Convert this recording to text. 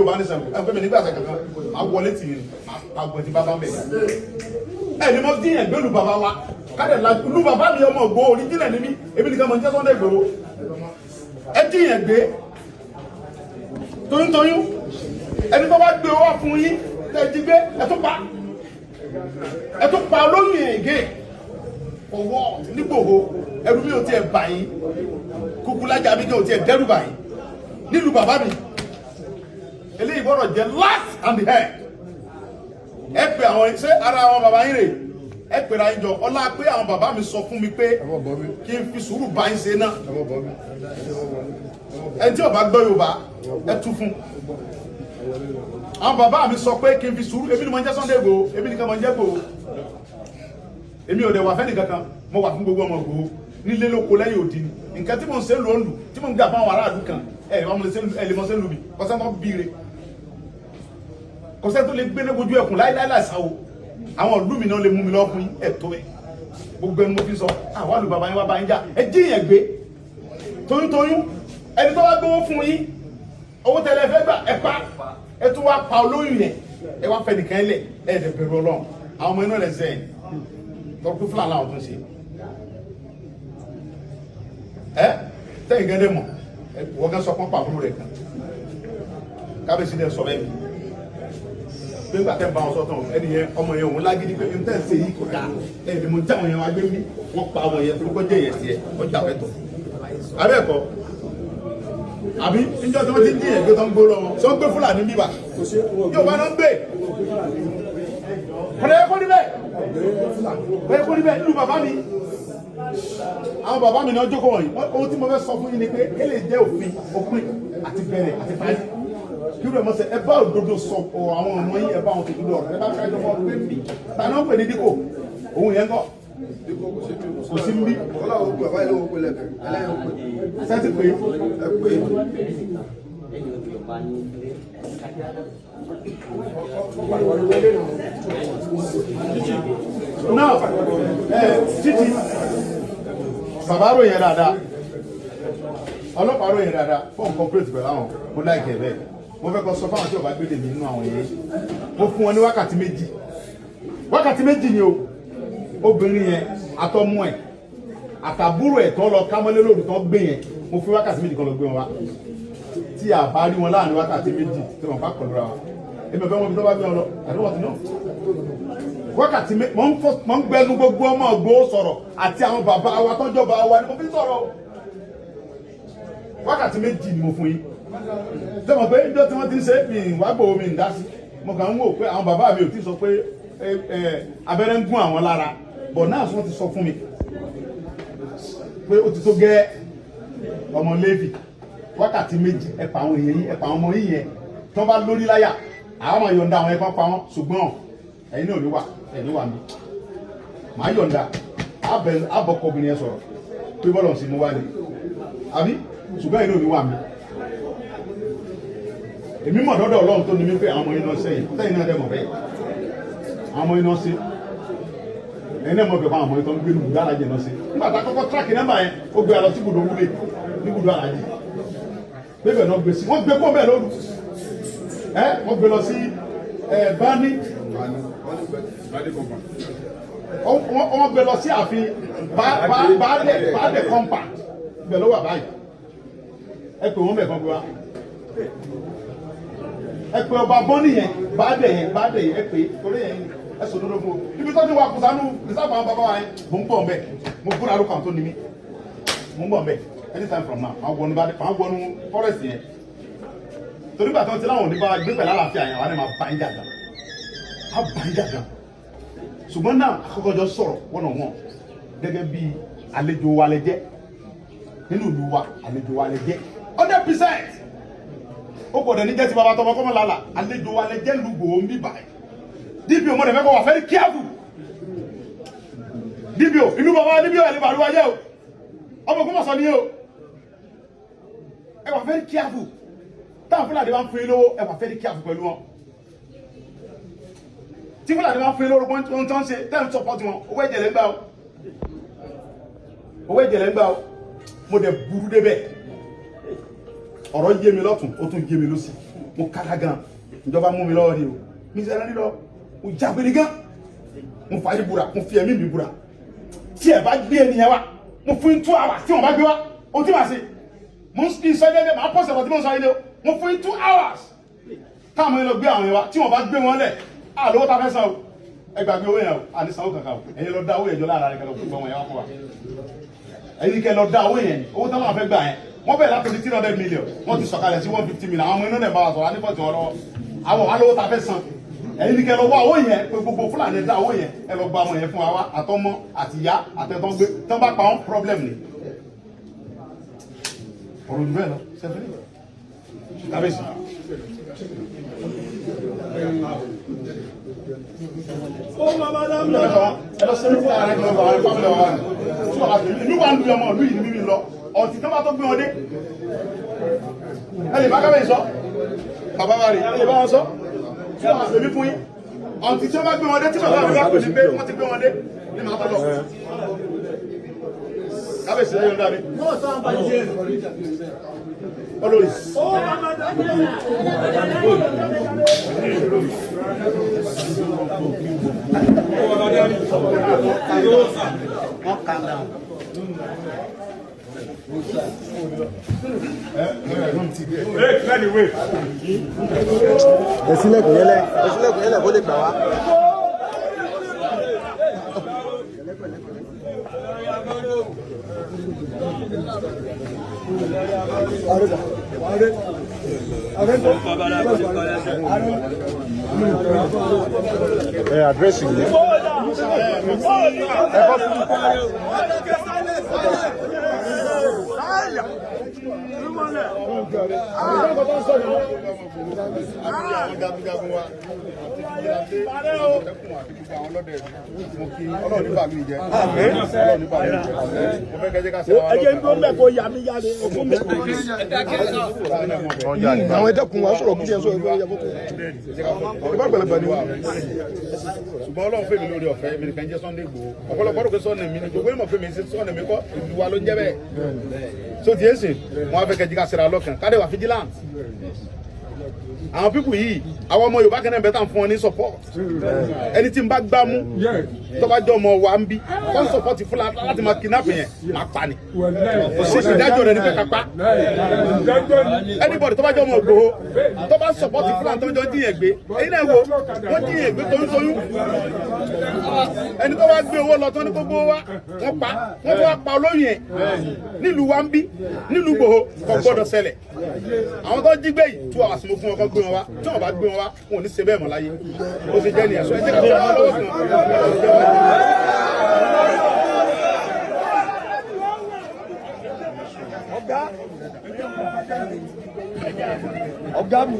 Yorùbá ní sẹ́wọ̀n ẹ̀ pé mi nígbà sẹ́ kankan, máa wọlé tì í ni, máa pa gbọ̀n tí bàbá ń bẹ̀. Ẹ ní mo dín ẹgbẹ́ lu bàbá wa kádẹ̀ la lu bàbá mi. Ọmọ Ìgbòho original ni mí. Èmi nìkan mọ̀ ní jẹ́ Sunday Igboho. Ẹ dín ẹgbẹ́ toyúntoyún, ẹni tó bá gbé wá fún yín tẹ́ ẹ jí gbé, ẹ tún pa, ẹ tún pa olóyún yẹn again. Ọwọ́ nígbòho, ẹrú mi ò tiẹ̀ bà yín, kúkú lájà mi kí ò tiẹ̀ dẹ́rù bà yín nílùú bàbá mi. Eléyìí gbọ́dọ̀ jẹ́ last and the end. Ẹ pè àwọn, ṣé ara àwọn bàbá yín rè? Ẹ pèrè àyín jọ. Ọlá pé àwọn bàbá mi sọ fún mi pé kí n fi sùúrù bá yín ṣe náà. Ẹ tí ò bá gbọ́ Yorùbá, ẹ tú fún. Àwọn bàbá mi sọ pé kí n fi sùúrù. Èmi ni mo ń jẹ́ Sunday Igboho, èmi nìkan mo ń jẹ́ Igboho. Èmi ò dẹ̀ wà fẹ́ni kankan, mo wà fún gbogbo ọmọ Igboho nílé lóko lẹ́yìn òdi ni. Nǹkan tí mo ń ṣe lò ń lù tí mo ń gbà fún àwọn aráàlú kan, ẹ ẹ lè mọ ṣe lù mí. Kọsẹ́ tó bíire, kọsẹ́ tó lè gbé ní ojú ẹkùn láíláí láìsáwó. Àwọn ìlú mi náà lè mú mi lọ fún ẹ̀tọ́ ẹ. Gbogbo ẹnu mo fi sọ àwọn àlù bàbá yín wá bá yín jà. Ẹ jí yẹn gbé toyúntoyún, ẹni tó bá gbówó fún yín, owó tẹ́lẹ̀ fẹ́ gbà, ẹ pa, ẹ tún wá pa olóyún yẹn, ẹ wá fẹ́ nìkan lẹ̀. Ẹ dẹ̀ bẹ̀rù Ọlọ́run. Àwọn ọmọ inú ẹ̀ sẹ́yìn tọ́kú fúlàní àwọn tó ń ṣe ẹ tẹ́yìn gẹ́gẹ́ mọ̀. Wọ́n kẹ́ sọ pọ́n pàbúrò rẹ̀ kan. Kábíyèsí dẹ̀ sọ bẹ́ẹ̀ mi pé nígbà tẹ́ ń bá wọn sọ tán, ẹni yẹn, ọmọ yẹn, òun lágídí pé n tẹ́ ń ṣe yìí kò dáa. Ẹ ní mo já àwọn yẹn wá gbé mi, wọ́n pa àwọn yẹn torí kó jẹ́ yẹn tiẹ̀, ó jà fẹ́ tọ̀ abẹ́ẹ̀kọ́ àbí níjọ́ tí wọ́n ti ń dín ẹ̀gbẹ́ tó ń gbó lọ́wọ́ sọ ń gbé Fúlàní bíbà yóò bá náà ń gbé. Kọ̀dẹ̀ kó níbẹ̀, kọ̀dẹ̀ kó níbẹ̀ nílùú bàbá mi. Àwọn bàbá mi náà jókòó wọ̀nyí. Ohun tí mo fẹ́ sọ fún yín ni pé kí lè jẹ́ òfin, òpin àti bẹ̀rẹ̀ àti parí kí ló mọ̀ sẹ́. Ẹ bá òdodo sọ ọ àwọn ọmọ yín, ẹ bá wọn tòdodo ọ̀rọ̀. Ẹ bá kájọ fún ọ pé mi ta náà ń pè ní díkò òun yẹn kọ́ kò sí ń bí. Ọlọ́run pè báyìí lóhun pè lẹ́kẹ̀ ẹlẹ́yìn pè. Sẹ́tì pé ẹ pé. Náà ẹ títí bàbá ròyìn dáadáa, ọlọ́pàá ròyìn dáadáa fóun corporate pẹ̀lú àwọn. Mo láìkẹ́ bẹ́ẹ̀. Mo fẹ́ kọ́ sọ fáwọn tí ò bá gbé mi nínú àwọn yẹn. Mo fún wọn ní wákàtí 2, wákàtí 2 ni o. Obìnrin yẹn àtọmọ ẹ̀ àtàbúrò ẹ̀ tó lọ kámọ́lé lóru tó gbé yẹn, mo fi wákàtí 2 kan lọ gbé wọn wá. Tí a bá rí wọn láàrin wákàtí 2 tí wọn bá kọlu ra wa, èmi ò fẹ́ wọn bí tó bá gbé wọn lọ. I don't want to know. Wákàtí mé mọ̀ ń gbẹnu gbogbo ọmọ Ìgbòho sọ̀rọ̀ àti àwọn bàbá wa tọ́jọba wa ni mo fi sọ̀rọ̀ o. Wákàtí 2 ni mo fún yín. Ṣé mo pé ìjọ tí wọ́n ti ń ṣe mi wá gbòó mi ń dá sí, mo kàn ń wò pé àwọn bàbá mi ò tí sọ pé abẹ́rẹ́ ń gún àwọn lára bọ̀ náà. Wọ́n ti sọ fún mi pé ó ti tó gẹ́. Ọmọ Léfì, wákàtí 2, ẹ pa àwọn èèyàn yín, ẹ pa àwọn ọmọ yín yẹn. Tí wọ́n bá lórí láyà, àwọn máa yọ̀ǹda àwọn ẹ̀kọ́ pa wọ́n, ṣùgbọ́n ẹ̀yin náà ò ní wà, ẹ̀yin ní wà mí. Màá yọ̀ǹda abọ́kọ obìnrin yẹn sọ̀rọ̀ pé bọ́lọ̀ sí mú wá ní àbí, ṣùgbọ́n ẹ̀yin náà ò ní wà mí. Èmi mọ̀ dọ́dọ̀ Ọlọ́run tó ní mí pé àwọn ọmọ yín náà sẹ́yìn tẹ́yìn náà dẹ̀ mọ̀ bẹ́ẹ̀. Àwọn ọmọ yín náà ṣe, ẹ̀yin náà mọ̀ bẹ́ẹ̀ fún àwọn ọmọ yín tó ń gbé ní ibùdó alájẹ náà ṣe. Nígbà tá a kọ́kọ́ track nọ́mbà yẹn, ó gbé lọ sí ibùdó wúlé ní ibùdó alájẹ bẹ́ẹ̀ náà gbé sí. Wọ́n gbé kó bẹ́ẹ̀ lóru ẹ, wọ́n gbé lọ sí ẹ bani, wọ́n gbé lọ sí ààfin baálẹ̀ compound. Ibẹ̀ ló wà báyìí. Ẹ pè wọ́n bẹ̀ kan gbé wa. Ẹ pè ọba bọ́nì yẹn, baálẹ̀ yẹn, baálẹ̀ yẹn, ẹ pè torí yẹn. Ẹ sọ dodo fún o. Ibi tó ti wà kùsànù rìsáàfù àwọn bàbá wa yẹn, mò ń bọ̀ mbẹ́. Mo búra lóko àwọn tó ní mi, mò ń bọ̀ mbẹ́ anytime from now. Àwọn wọnú baálẹ̀, àwọn wọnú forest yẹn, torí gbà tó ti láwọn ò ní bá gbé pẹ̀lú àlàáfíà yẹn, àwọn ni máa bá yín jà gan, á bá yín jà gan. Ṣùgbọ́n náà, àkọ́kọ́jọ sọ̀rọ̀ one on one gẹ́gẹ́ bí àlejò wa lẹ jẹ́ nínú ìlú wa. Àlejò wa lẹ jẹ́ 100%. Ó kò dẹ̀ ní jẹ́ ti bàbá tọmọ kọ́mọ lálà. Àlejò wa lẹ jẹ́ lùgbò ń bí báyìí. DPO, mo dẹ̀ fẹ́ kọ́ wà very careful. DPO, ìlú bàbá DPO ẹ̀ lè bàlúwa jẹ́ o. Ọmọ Ògbómọ̀ṣọ́ ni o. Ẹ wà very careful. Táwọn Fúlàní bá ń fún yín lówó, ẹ wà very careful pẹ̀lú wọn. Tí Fúlàní bá ń fún yín lówó, wọ́n tó ń ṣe tẹ́ ń support wọn, owó ẹ̀jẹ̀ lẹ́ ń gbà o, owó ẹ̀jẹ̀ lẹ́ ń gbà o. Mo dẹ̀ burú débẹ̀. Ọ̀rọ̀ yé mi lọ́tún, ó tún yé mi lọ́sì. Mo Mo kára gan, ìjọba mú mi lọ́wọ́ ni o. Mi sẹ́ra nílọ, mo jágbére gan, mo fàáyé búra, mo fi ẹ̀mí mi búra. Tí ẹ bá gbé ẹnìyẹn wá, mo fún yín 2 hours. Tí wọn bá gbé wá, o tí màá ṣe, mo ń sọ ẹgbẹ́, màá pọ̀ sọ̀rọ̀ tí mo ń sọ yìí ni o. Mo fún yín 2 hours káwọn yẹn lọ gbé àwọn yẹn wá. Tí wọn bá gbé wọn lẹ̀, á lówó ta fẹ́ san o. Ẹ gbàgbé owó yẹn o, àní sanwó kankan o. Ẹ̀yin lọ dá owó yẹn jọ lára rẹ, kẹlẹ fún wọn yẹn wá fún wa. Ẹ̀yin kẹ lọ dá owó yẹn, owó táwọn afẹ́ gbà yẹn. Wọ́n bẹ̀rẹ̀ láti 300 million, wọ́n ti sọ̀kalẹ̀ sí 150 million. Àwọn ọmọ inú náà bá wa sọ̀rọ̀ anífọ̀tì wọn lọ́wọ́. Àwọn wà lówó ta fẹ́ san. Ẹ̀yin ní kẹ lọ wá owó yẹn pé gbogbo Fúlàní dá owó yẹn, ẹ lọ gba ọmọ yẹn fún wa wá, àtọmọ àtìyá àtẹtọ́ gbé tí wọ́n bá pa wọn, problem ni. Ọ̀rọ̀ jù bẹ́ẹ̀ lọ sẹ́fẹ̀rẹ̀ kábíyèsí. Ẹ lọ sẹ́ni fún ara ẹ̀ lọ́wọ́ àwọn family wa ni tí wọ́n bá fi ìlú wa ń lu ọmọ ìlú yìí ní mímí lọ ọ̀tí tí wọ́n bá tó gbé wọn dé. Ẹ lè bá kábíyèsí sọ, bàbá wa rè, ẹ lè bá wọn sọ tí wọ́n bá fi fún yín ọ̀tí tí wọ́n bá gbé wọn dé. Tí bàbá mi bá pè mí pé wọ́n ti gbé wọn dé ní màá tó lọ. Kábíyèsí lẹ́yìn ọ̀dà mi olórí. Wọ́n calm down. Ẹ sílẹ̀kùn yẹlẹ, ẹ sílẹ̀kùn yẹlẹ kó lè gbà wá. Ẹ àdírẹ́sì yìí. Ẹ bọ́ sí. Àwọn jagunjagun wa àti fìjìláńtẹ àmọ̀tẹ́kùn àti gbogbo àwọn ọlọ́dẹ ìlú, mo kí Ọlọ́run nígbà mi jẹ, Ọlọ́run nígbà mi jẹ. Mo fẹ́ kẹjẹ ká ṣe àwọn Ẹ jẹ́ ń gbọ́ kó yà mí yára òfin mi. Àwọn ẹ̀dẹ́kun wa sọ̀rọ̀ kí ẹ sọ ìfẹ́ yẹ fọ́tò. Ìbá gbẹlẹgbẹ ni wọ́n. Ṣùgbọ́n Ọlọ́run fún mi lórí ọ̀fẹ́ mi nìkan jẹ́ Sunday Igboho. Ọ̀pọ̀lọpọ̀ rò pé Sunday mi ni gbogbo ìmọ̀ fún mi sí. Sunday mi kọ́, ìlú wa ló ń jẹ́ bẹ́ẹ̀. So tiẹ̀ sìn, wọn á fẹ́ kẹjẹ ká ṣe ra lọ́kàn kádé wà vigilant. Àwọn people yìí, àwọn ọmọ Yorùbá kan náà bẹ́ẹ̀ tà ń fún wọn ní support. Ẹni tí n bá gbá mú tó bá jọ ọmọ wa ń bí tó ń support Fúlàní láti máa kidnap yẹn, máa pa ni. Kò sí ìdájọ́ rẹ̀ ní pé kápá anybody tó bá jọ ọmọ Ìgbòho tó bá support Fúlàní tó ń jọ jíyàn gbé. Èyí náà wo wọ́n jíyàn gbé tó ń soyún. Ẹni tó wá gbé owó lọ tó ní gbogbo wa, wọ́n pa wọ́n, tó wá pa olóyún yẹn nílùú wa ń bí, nílùú Ìgbòho. Kò gbọ́dọ̀ ṣẹlẹ̀. Àwọn tó jí gbé yìí, 2 hours mo fún wọn kó gbé wọn wá. Tí wọn bá gbé wọn wá, wọn ò ní ṣe bẹ́ẹ̀ mọ́ láyé. Ó ṣe jẹ́ nìyẹn. Sọ ẹ jẹ́ ká fẹ́ wọn lọ́wọ́ kan. Ọ̀gá mi.